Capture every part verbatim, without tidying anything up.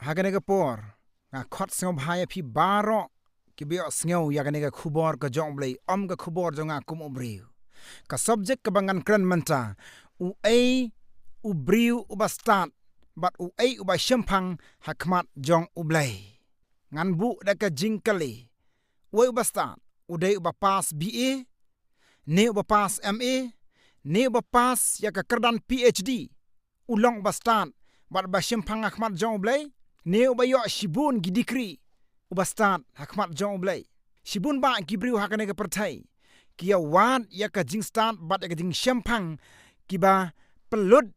Ha kane ka por, nga khot sngewbha ïa phi baroh kiba ïohsngew ïa kane ka khubor ka jong U Blei, ym ka khubor jong nga kum u briew. Ka subject kaba ngan kren mynta, uei u briew uba stad bad uei uba shemphang ha khmat jong U Blei. Ngan buh da ka jingkylli, uei uba stad? U dei uba pass B A, ne uba pass M A, ne uba pass ïa ka kyrdan P H D, u long uba stad bad uba shemphang ha khmat jong U Blei, ne uba ïoh shibun ki degree, uba stad ha khmat jong U Blei? Shibun bah ki briew ha kane ka pyrthei ki ïa wad ïa ka jingstad bad ïa ka jingshemphang kiba pynlut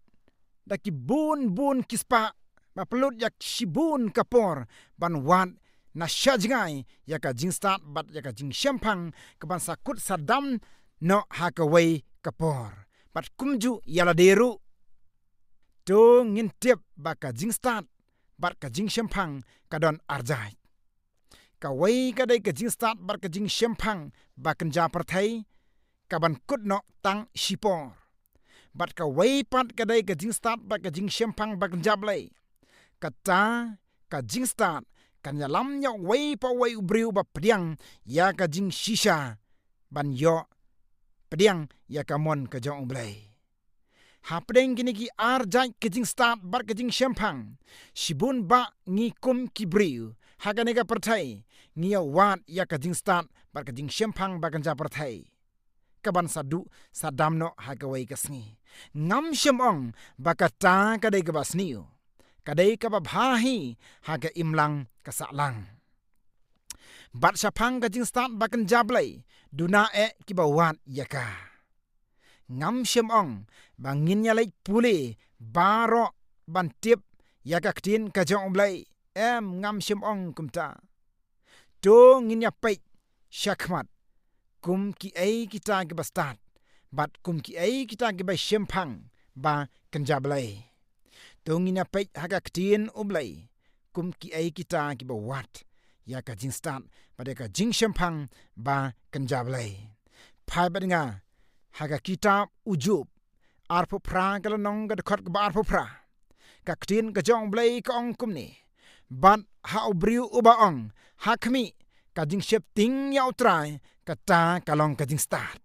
da ki bun bun ki spah, ba pynlut ïa shibun ka por ban wad na sha jngai ïa ka jingstad bad ïa ka jingshemphang kaban sa kut sa dam noh ha kawei ka por. Bad kumjuh ïa lade ruh. To ngin tip ba ka jingstad bad ka jingshemphang ka don arjait. Kawei ka dei ka jingstad bad ka jingshemphang ba kynja pyrthei, kaban kut noh tang shipor. Bad kawei pat ka dei ka jingstad bad ka jingshemphang ba kynja Blei. Kata ka jingstad kan ïalam ïa uwei pa uwei u briew ba pdiang ïa ka jingshisha ban ïoh pdiang ïa ka mon ka jong U Blei. Hapdeng kine ki arjait ka jingstad bad ka jingshemphang, shibun bah ngi kum ki briew ha kane ka pyrthei ngi ïa wad ïa ka jingstad bad ka jingshemphang ba kynja pyrthei, kaban sa duh sa dam noh ha kawei ka sngi. Ngam shym ong ba kata ka dei kaba sniew, ka dei kaba bha hi ha ka imlang ka sahlang. Bad shaphang ka jingstad ba kynja Blei, duna eh kiba wad ïa ka. Ngam shym ong ba ngin ïa leit pule baroh ban tip ïa ka ktien ka jong U Blei. Em, ngam shym ong kumta. To ngin ïa peit shakhmat kum kiei kita kiba stad bad kum kiei kita kiba shemphang ba kynja Blei. To ngin ïa peit ha ka ktien U Blei kum kiei kita kiba wad ïa ka jingstad bad ïa ka jingshemphang ba kynja Blei. Phai bad nga ha ka kitab U Job arphew phra, ka lynnong ka dkhot kaba arphew phra. Ka ktien ka jong U Blei ka ong kumne: Bad ha u briew uba ong ha khmih, ka jingsheptieng ïa U Trai, kata ka long ka jingstad.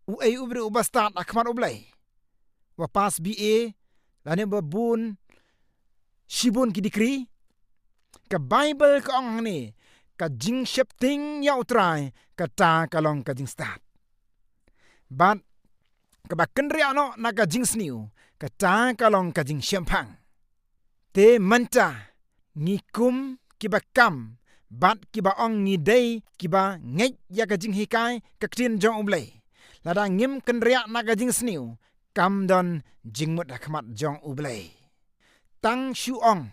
Uei u briew uba stad ha khmat U Blei? Uba pass B A lane uba bun shibun ki degree? Ka Baibl ka ong hangne, ka jingsheptieng ïa U Trai, kata ka long ka jingstad. Bad kaba kynriah noh na ka jingsniew, kata ka long ka jingshemphang. Te mynta ngi kum kiba kam bad kiba ong ngi dei kiba ngeit ïa ka jinghikai ka ktien jong U Blei, lada ngim kynriah na ka jingsniew, kam don jingmut ha khmat jong U Blei. Tang shu ong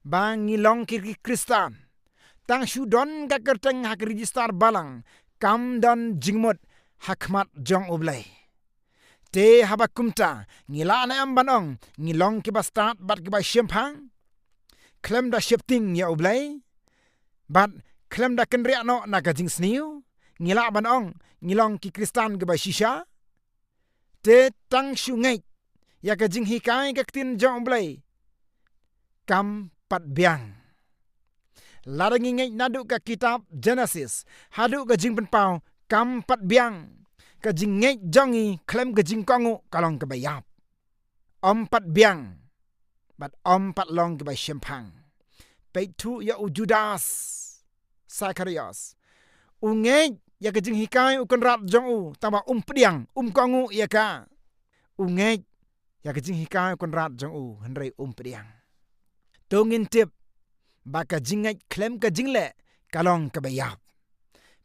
ba ngi long ki, ki Khristan, tang shu don ka kyrteng ha ka register balang, kam don jingmut ha khmat jong U Blei. Te haba kumta, ngi lah ne em ban ong ngi long kiba stad bad kiba shemphang khlem da sheptieng ïa U Blei bad khlem da kynriah noh na ka jingsniew? Ngi lah ban ong ngi long ki Khristan kiba shisha? Te tang shu ngeit ïa ka jinghikai ka ktien jong U Blei, kam pat biang. Lada ngi ngeit naduh ka kitab Genesis haduh ka Jingpynpaw, kam pat biang. Ka jingngeit jong ngi khlem ka jingkohnguh ka long kaba ïap. Ym pat biang bad ym pat long kaba shemphang. Peit thuh ïa u Judas Sakarias. U ngeit ïa ka jinghikai u kynrad jong u, tangba um pdiang, um kohnguh ïa ka. U ngeit ïa ka jinghikai u kynrad jong u, hynrei um pdiang. To ngin tip ba ka jingngeit khlem ka jingleh ka long kaba ïap.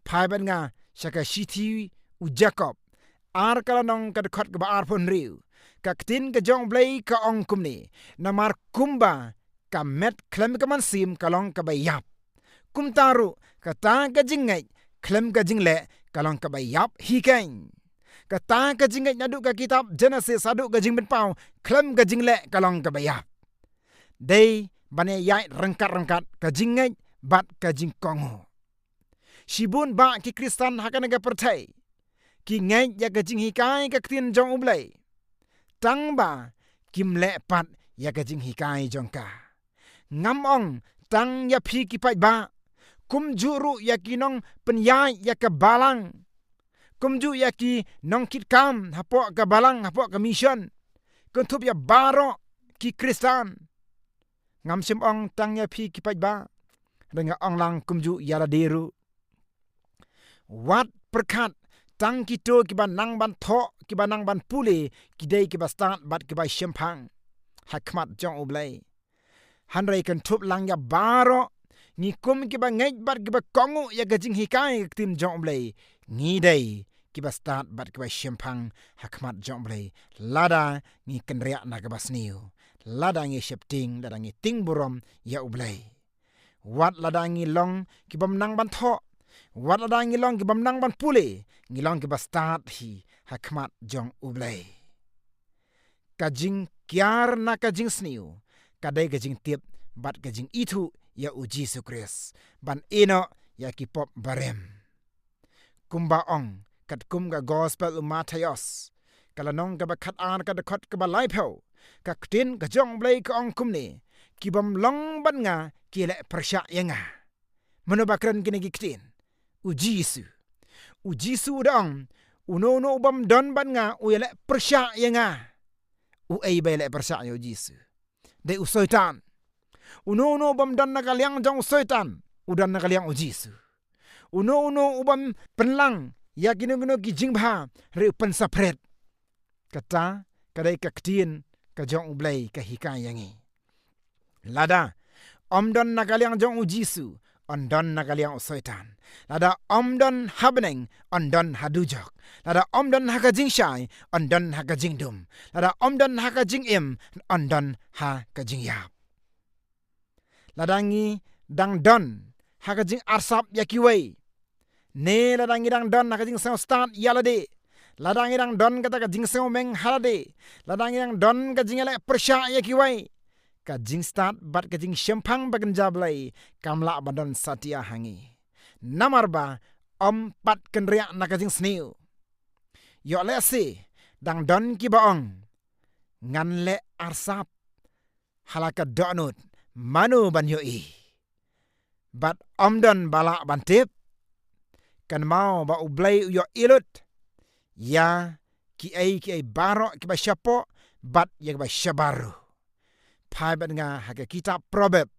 Phai bad nga sha ka shithi u Jakob, ar ka lynnong ka dkhot kaba arphew hynriew. Ka ktien ka jong U Blei ka ong kumne: Namar kumba ka met khlem ka mynsiem ka long kaba ïap, kumta ruh kata ka jingngeit khlem ka jingleh ka long kaba ïap hi keiñ. Kata ka jingngeit naduh ka kitab Genesis haduh ka Jingpynpaw khlem ka jingleh ka long kaba ïap. Dei ban ïaid ryngkat ryngkat ka jingngeit bad ka jingkohnguh. Shibun bah ki Khristan ha kane ka pyrthei ki ngeit ïa ka jinghikai ka ktien jong U Blei, tangba kim leh pat ïa ka jinghikai jong ka. Ngam ong tang ïa phi ki paidbah, kumjuh ruh ïa ki nongpynïaid ïa ka balang, kumjuh ïa ki nongkitkam hapoh ka balang, hapoh ka mission, kynthup ïa baroh ki Khristan. Ngam shym ong tang ïa phi ki paidbah, hynrei nga ong lang kumjuh ïa lade ruh. Wat pyrkhat tang kito kiba nang ban thoh, kiba nang ban pule, ki dei kiba stad bad kiba shemphang ha khmat jong U Blei. Hynrei kynthup lang ïa baroh, ngi kum kiba ngeit bad kiba kohnguh ïa ka jinghikai ka ktien jong U Blei, ngi dei kiba stad bad kiba shemphang ha khmat jong U Blei, lada ngi kynriah na kaba sniew, lada ngi sheptieng, lada ngi tieng burom ïa U Blei. Wat lada ngi long kibym nang ban thoh, wat lada ngi long kibym nang ban pule, ngi long kiba stad hi ha khmat jong U Blei. Ka jingkiar na ka jingsniew ka dei ka jingtip bad ka jingithuh ïa U Jisu Khrist ban ïehnoh ïa ki pop barim. Kumba ong katkum ka Gospel u Mathaios, ka lynnong kaba khatar, ka dkhot kaba laiphew, ka ktien ka jong U Blei ka ong kumne: Kibym long bad nga ki leh pyrshah ïa nga. Mano ba kren kine ki ktien? U Jisu. U Jisu u da ong, uno uno u bym don bad nga u ïaleh pyrshah ïa nga. Uei ba ïaleh pyrshah ïa U Jisu? Dei u Soitan. Uno uno u bym don na ka liang jong u Soitan u don na ka liang U Jisu. Uno uno u bym pynlang ïa kino kino ki jingbha, hynrei u pynsaphriang. Kata ka dei ka ktien ka jong U Blei ka hikai ïa ngi. Lada ym don na ka liang jong U Jisu, yn don na ka liang u Soitan. Lada ym don ha bneng, yn don ha dujok. Lada ym don ha ka jingshai, yn don ha ka jingdum. Lada ym don ha ka jingim, yn don ha ka jingïap. Lada ngi dang don ha ka jingarsap ïa kiwei, ne lada ngi dang don ha ka jingsngewstad ïa lade, lada ngi dang don kata ka jingsngewmeng ha lade, lada ngi dang don ka jingïaleh pyrshah ïa kiwei, ka jingstad bad ka jingshemphang ba kynja Blei kam lah ban don satia ha ngi. Namar ba ym pat kynriah na ka jingsniew. Ïoh lehse dang don kiba ong, ngan leh arsap ha la ka dohnud, mano ban ïohi? Bad ym don ba lah ban tip, kynmaw ba U Blei u ïohi lut ïa kiei kiei baroh kiba shapoh bad ïa kiba shabar ruh. Phai bad nga ha ka kitab Proverb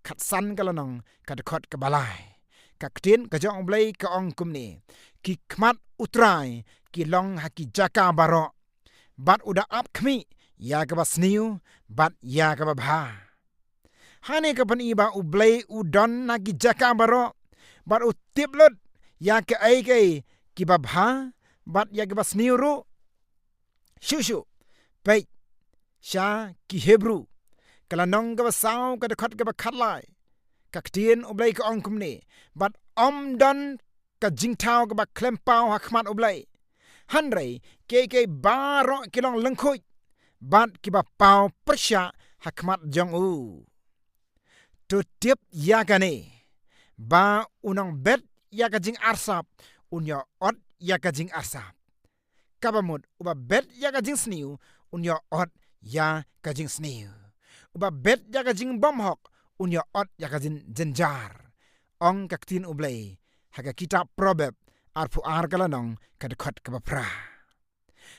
khatsan, ka lynnong ka dkhot kaba lai. Ka ktien ka jong U Blei ka ong kumne: Ki khmat U Trai ki long ha ki jaka baroh, bad u da ap khmih ïa kaba sniew bad ïa kaba bha. Hangne ka pyni ba U Blei u don ha ki jaka baroh, bad u tip lut ïa kaei kaei kiba bha bad ïa kiba sniew ruh. Shuh shuh peit sha ki Hebru, ka lynnong kaba saw, ka dkhot kaba khatlai. Ka ktien U Blei ka ong kumne: Bad ym don ka jingthaw kaba khlem paw ha khmat U Blei, hynrei kiei kiei baroh ki long lyngkhuid bad kiba paw pyrshah ha khmat jong u. To tip ïa kane, ba u nongbet ïa ka jingarsap un ïoh ot ïa ka jingarsap. Kaba mut uba bet ïa ka jingsniew un ïoh ot ïa ka jingsniew. Uba bet ïa ka jingbymhok un ïoh ot ïa ka jin-, jynjar, ong ka ktien U Blei ha ka kitab Proverb arphew ar, ka lynnong ka dkhot kaba phra.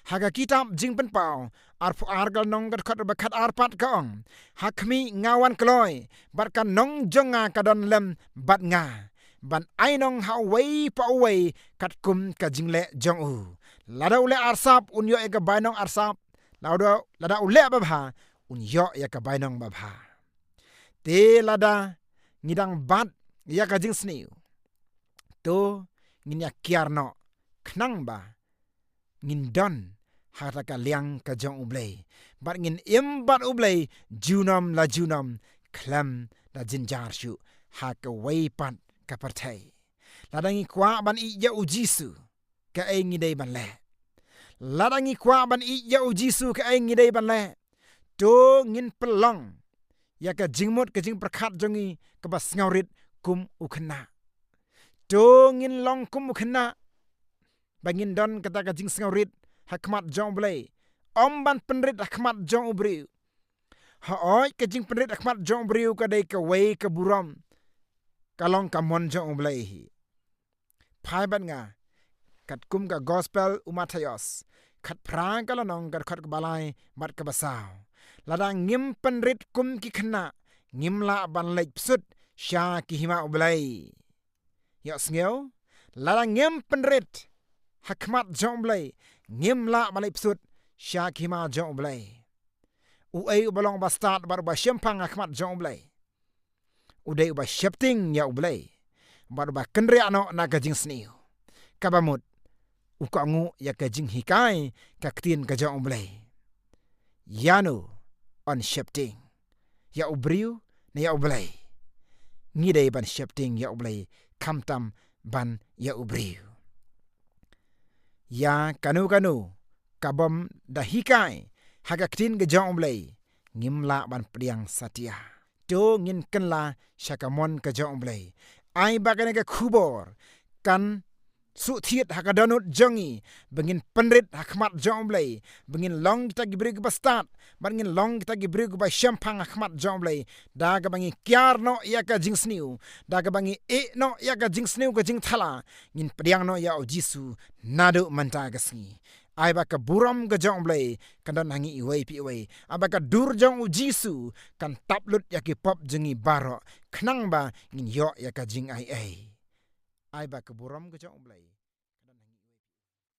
Ha ka kitab Jingpynpaw arphew ar, ka lynnong ka dkhot ba khatar pat, ka ong: Ha khmih nga wan kloi, bad ka nong jong nga ka don lem bad nga, ban ai nong ha uwei pa uwei katkum ka jingleh jong u. Lada u leh arsap un ïoh ïa ka bainong arsap, lada, lada u leh babha un ïoh ïa ka bainong babha. Te lada ngi dang bat ïa ka jingsniew, to ngin ïa kiar noh, khnang ba ngin don ha kata ka liang ka jong U Blei, bad ngin im bad U Blei junom la junom khlem da jynjar shuh ha kawei pat ka pyrthei. Lada ngi kwah ban ïeit ïa U Jisu, kaei ngi dei ban leh? Lada ngi kwah ban ïeit ïa U Jisu, kaei ngi dei ban leh? To ngin pynlong ïa ka jingmut ka jingpyrkhat jong ngi kaba sngewrit kum u khynnah. To ngin long kum u khynnah, ba ngin don kata ka jingsngewrit ha khmat jong U Blei, ym ban pynrit ha khmat jong u briew. Hooid, ka jingpynrit ha khmat jong u briew ka dei kawei ka burom, ka long ka mon jong u Blei hi. Phai bad nga, katkum ka gospel u Mathaios, khatphra ka lynnong, ka dkhot kaba lai bad kaba saw. Lada ngim pynrit kum ki khynnah, ngim lah ban leit bsut sha ki hima u Blei. Ïohsngew, lada ngim pynrit ha khmat jong u Blei, ngim lah ban leit bsut sha ki hima jong u Blei. Uei uba long uba stad bad uba shemphang ha khmat jong u Blei? U dei uba sheptieng ïa u Blei bad uba kynriah noh na ka jingsniew. Kaba mut, u kohnguh ïa ka jinghikai ka ktien ka jong u Blei. Ïano yn sheptieng, ïa u briew ne ïa u Blei? Ngi dei ban sheptieng ïa u Blei, khamtam ban ïa u briew. Ïa kano kano kabym da hikai ha ka ktien ka jong u Blei, ngim lah ban pdiang satia. To ngin kylla sha ka mon ka jong u Blei. Ai ba kane ka khubor kan suk thied ha ka dohnud jong ngi, ba ngin pynrit ha khmat jong u Blei, ba ngin long kita ki briew kiba stad, ba ngin long kita ki briew kiba shemphang ha khmat jong u Blei, da kaba ngi kiar noh ïa ka jingsniew, da kaba ngi ïeh noh ïa ka jingsniew ka jingthala, ngin pdiang noh ïa u Jisu naduh mynta ka sngi. Ai ba ka burom ka jong u Blei kan don ha ngi iwei pa iwei. Ai ba ka dur jong u Jisu kan tap lut ïa ki pop jong ngi baroh, khnang ba ngin ïoh ïa ka jingaiei. Ai ba ka burom ka jong u Blei